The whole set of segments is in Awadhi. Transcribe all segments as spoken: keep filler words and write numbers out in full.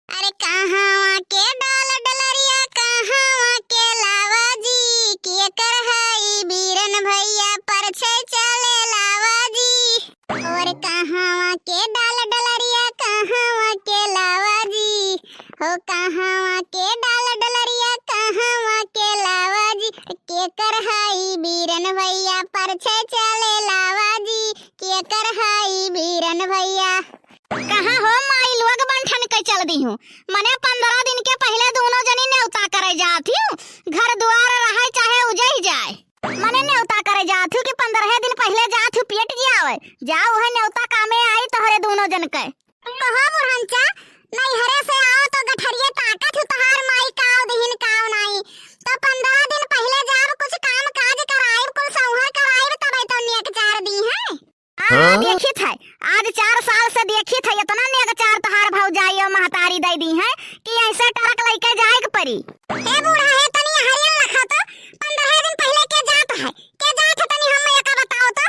अरे कहाँ के डाल डलरिया, कहाँ के लावा जी, के कर हई बीरन भैया, परछे चले लावा जी। और कहाँ के डाल डलरिया, कहाँ के लावा जी, हो कहाँ के डाल डलरिया, कहाँ के लावा जी, के कर हई बीरन भैया, परछे चले लावा जी, के कर हई बीरन भैया। कहाँ हो माई लोग बन ठन के चल दिहू। मने पंद्रह दिन के पहिले दूनो जनी नेवता करे जात हिउ। घर दुआर रहे चाहे उजहि जाए। मने नेवता करे जात हिउ कि पंद्रह दिन पहिले जात हिउ पेट जियावे। जा उहे नेवता कामे आई तोहरे दूनो जन के। कहो बुढ़नचा, नैहरे से आओ तो गठरिये ताकत हिउ तोहार माई काव दिहिन काव नाई। तो पंद्रह दिन पहिले जाब कुछ काम काज कराइब, कुल सौहर कराइब तबे तो नेक चार दिहे। हाँ, हाँ? देखित है, आज चार साल से देखित है, एतना नेग चार तोहार भौजाई और महतारी दे दिहे कि ऐसे ट्रक लइके जाए के परी। हे बूढ़ा, हे तनी हरियर रखा तो, पंद्रह दिन पहिले के जात है, के जात है तनी हम एका बताओ तो,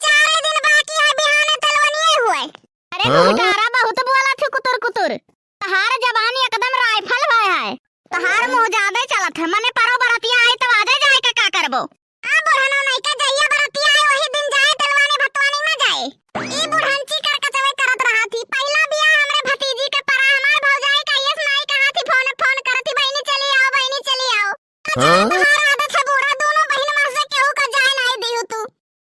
चार दिन बाकी है बिहाने तलवनिये हुए। अरे हाँ? घुघटारा बहुत बोला थी कुतुर कुतुर, तोहार जबान एकदम राइफल भय है, तोहार मुँह जादे चलत है, मने परो बरतिया आई तो आजे जाए के का करबो? आ बुढ़नो नइके जहिया बरतिया आए, वही दिन जाए तेलवानी भतवानी में जाए। ई बुढ़नची करकचवे करत रहत ही। पहिला बियाह हमरे भतीजी के परा, हमार भौजाई का यस नाई कहत ही, फोन, फोन करत ही, "बहिनी चली आओ, बहिनी चली आओ।" अच्छा, हाँ? तोहार आदत है बूढ़ा, दूनो बहिन में से केहू का जाए नाई दिहू तू।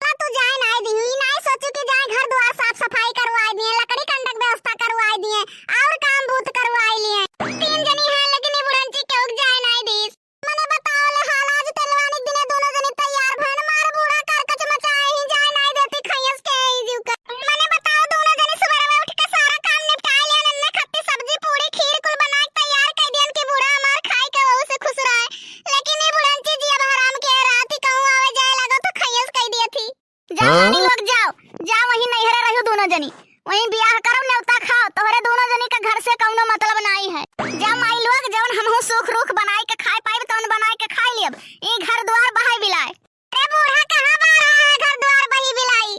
ला तू जाए नाई दिहू, ई नाई सोचू कि जाए घर दुआर साफ सफाई करवाई दिए, लकड़ी कंडक व्यवस्था करवाई दिए, और काम बूत करवाई लिए। तीन जनी है, लेकिन ई बुढ़नची केहू के जाए नाई दीस। मने बताओ ले हाल, आज तेलवानी के दिने दूनो जनी तैयार भन, मार बूढ़ा करकच मचाए ही जाए नाई देती खैयस के ई जीव के। मने बताओ दूनो जनी सुबह में उठ के सारा काम निपटाए ले, नन्ने खत्ती सब्जी पूड़ी खीर कुल बना के तैयार कर दियन कि बूढ़ा हमार खाए के वहू से खुश रहे। लेकिन ई बुढ़नची जी अब हराम के रात ही कहूँ आवे जाए लगो तो खैयस कह दिए थी। जाओ हाँ? रानी लोग जाओ, जाओ वहीं नैहरे रहो दूनो जनी, वहीं बियाह करो नेवता खाओ, तोहरे दूनो जनी का घर से कौनो मतलब नाई है। जा माई लोग, जवन हमहू सूख रूख बनाई के खाए पाइब तवन बनाई के खाए लेब, ई घर दुआर बहाई बिलाए। अरे बूढ़ा कहाँ बा रहा है घर दुआर बही बिलाई?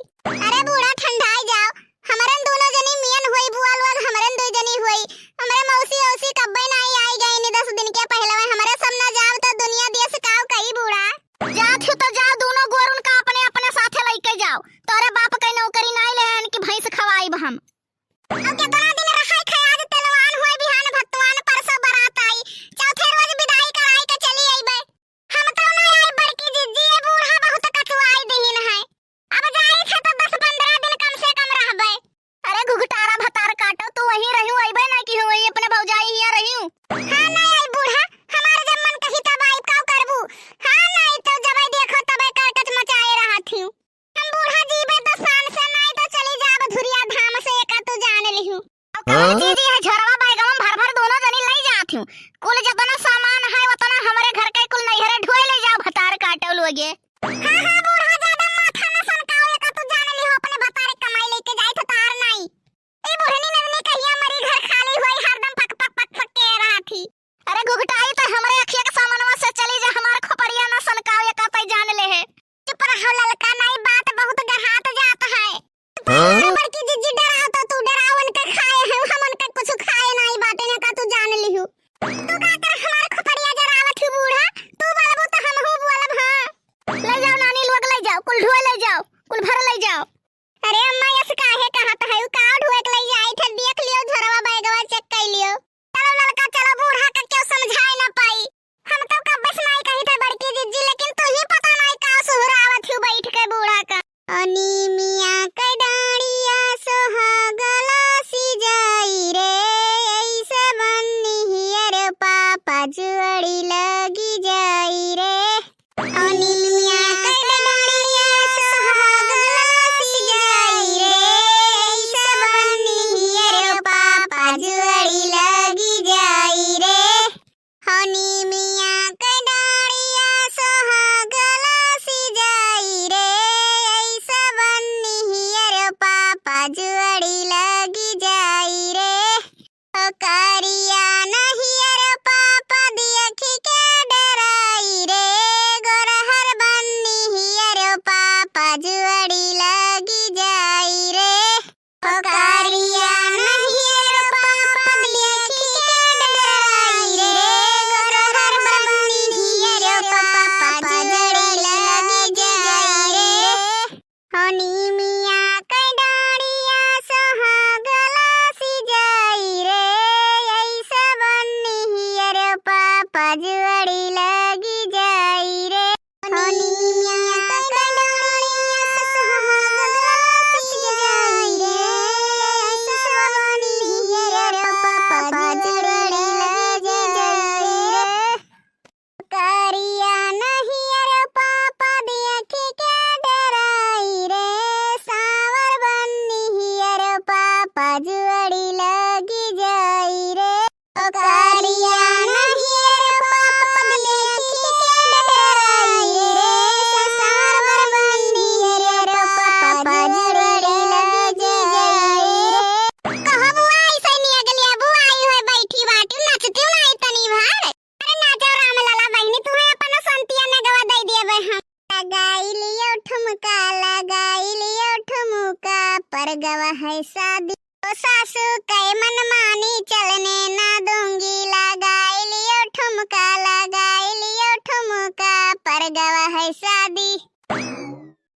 अरे बूढ़ा ठंडाई जाओ, हमरन दूनो जनी मियन होई बुआ लोग, हमरन दो जनी होई, हमरे मौसी औसी कब्बे नाई आई गई नी दस दिन के पहलवे, हमरे सब ना जाओ तो दुनिया देश काव कई बूढ़ा। जात हो तो जाओ, दूनो गोरुन का अपने अपने साथे लइके जाओ। तोरे बाप के नौकरी नाई लेहन कि भैंस खवाइब हम। अब केतना दिन रहे खे, आज तेलवान होई, बिहान भतवान, परसों बारात आई, चौथे रोज विदाई कराई के चली अइबे। हम तो ना आई बड़की जिज्जी, ये बूढ़ा बहुत कचुआई दिहिन है। अब जाई थे तो दस पन्द्रह दिन कम से कम रहबे। अरे घुघटारा भतार काटो, तू वहीं रहू, अइबे ना कि वहीं अपने भौजाई हियां रहू। हाँ, ना आई बूढ़ा, हमार जब मन कही तब आई, का करबू? हाँ, नाई तो जबै देखो तबै करकच मचाए रहत हिउ। हम बूढ़ा जीबे तो शान से, नाई तो चली जाब धुरिया धाम से, एका तू जान लिहू। अब कौन हाँ? चीज है, झोरवा बैगवा में भर भर दूनो जनी लई जात हिउ। कुल जतना सामान है, ओतना हमरे घर के कुल नैहरे ढोए ले जाओ, भतार काटो लोगे। हाँ, हाँ, बूढ़ा, ज्यादा माथा न सनकाओ, एका तू जान लिहो, अपने भतारे कमाई लेके जाई तो तार नाई। ई बुढ़नी नंदनी कहिया मरी, घर खाली होई, हरदम पक, पक, पक, पक के रहत ही। अरे घुघटाई, तो हमरे अखिया के सामनवा से चली जा, हमार खोपड़िया न सनकाओ, एका तई जान ले है। चुप रहो ललका, नाई बात बहुत गढ़ात जात है। हाँ? बड़की जिज्जी डराओ तो तू डराओ, उनके खाए हैं, हम उनके कुछ खाए नाई बाटे, एका तू जान लिहू। तू का कर हमार खोपड़िया जरावत ही बूढ़ा, तू बोलबू तो हमहू बोलब, हाँ। ले जाओ नानी लोग, ले जाओ, कुल ढोए ले जाओ, कुल भर ले जाओ। अरे अम्मा, यस काहे कहत है, उ का ढोए के ले जाई थे, देख लियो झोरवा बैगवा चेक कर लियो। चलो ललका, चलो, बूढ़ा का क्यों समझाए ना पाई। हम तो कब्बे से नाई कही थे बड़की जिज्जी, लेकिन तू ही पता नाई का सुहरावत हूँ बैठ के बूढ़ा का। ओ नीमिया के डाँड़िया सोहागला सिजाई रे, ऐसे बन्नी हियर पापा जुअड़ी लगी जाई रे। ओ नीमिया के डाँड़िया सोहागला सिजाई रे, ऐसे बन्नी हियर पापा जुअड़ी लगी जाई रे। हो नीमिया के डाँड़िया सोहागला सिजाई रे, ऐसा बन्नी हियर पापा जुअड़ी लगी जाई रे। हो करिया न हियर पापा दिया जुअड़ी लगी जाई रे। हो निमिया के डोरिया सुहाग गला सज जाई रे। सवनी हियर पापा जुअड़ी लगी जाई रे। करिया नहियर पापा देखी के डराई रे। सावर बन्नी हियर पापा जुअड़ी लगी जाई रे। ओ करिया नहियर पापा देखी के डराई रे। सावर बन्नी हियर पापा जुअड़ी लगी जाई रे। कहो बुआ, ऐसे नहीं अगलिया बुआ आई है, बैठी बाटी, नाचती हूँ ना तनी भर। अरे नाचो राम लाला बहिनी, तुहे अपन संतिया में गवा दे दिए बे हम। लगाई लियो ठुमका, लगाई लियो ठुमका, पर गवा है शादी। ओ सासू के मनमानी चलने ना दूंगी, लगाई लियो